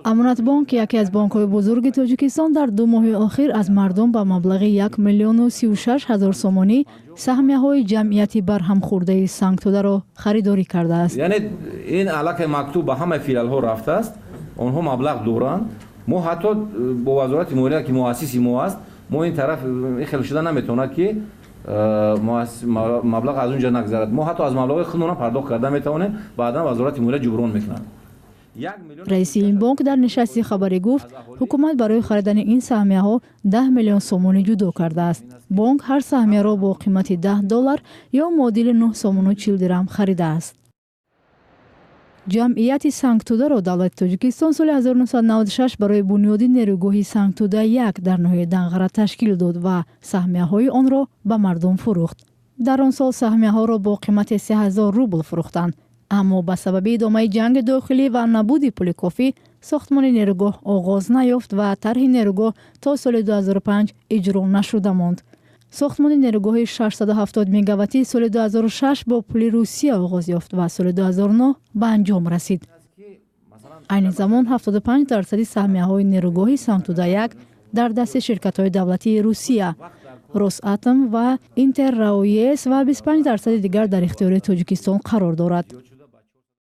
Амонатбонк, яке аз бонкҳои бузурги Тоҷикистон, дар 2 моҳи охир аз мардум ба маблағи 1 036 000 сомонӣ саҳмияҳои ҷамъияти барҳамхӯрдаи Сангтударо харидорӣ кардааст. Яъне ин аллакай мактуб ба ҳамаи филиалҳо рафтааст, онҳо маблағ доранд. Мо ҳатто бо Вазорати молия, ки муассиси мо аст, мо ин тараф ин хел шуда наметавонад, ки маблағ аз он ҷо нагзарад. Мо ҳатто аз маблағи худмонам пардохт карда метавонем, баъдан Вазорати молия ҷуброн мекунад. Раиси ин бонк дар нишасти хабарӣ гуфт, ҳукумат барои харидани ин саҳмияҳо 10 миллион сомонӣ ҷудо кардааст. Бонк ҳар саҳмияро бо қимати 10 доллар ё муодили 9 сомону 40 дирам харидааст. Ҷамъияти Сангтударо давлати Тоҷикистон соли 1996 барои бунёди нерӯгоҳи Сангтуда 1 дар ноҳияи Данғара ташкил дод ва саҳмияҳои онро ба мардум фурӯхт. Дар он сол саҳмияҳоро бо қимати 3000 рубл фурӯхтанд, аммо ба сабаби идомаи ҷанги дохилӣ ва набуди пули кофӣ сохтмони нерӯгоҳ оғоз наёфт ва тарҳи нерӯгоҳ то соли 2005 иҷро нашуда монд. Сохтмони нерӯгоҳи 670 мегаваттӣ соли 2006 бо пули Русия оғоз ёфт ва соли 2009 ба анҷом расид. Айни замон 75 дарсади саҳмияҳои нерӯгоҳи Сангтуда 1 дар дасти ширкатҳои давлатии Русия Росатом ва Интер РАО ЕЭС ва 25 дарсади дигар дар ихтиёри Тоҷикистон қарор дорад.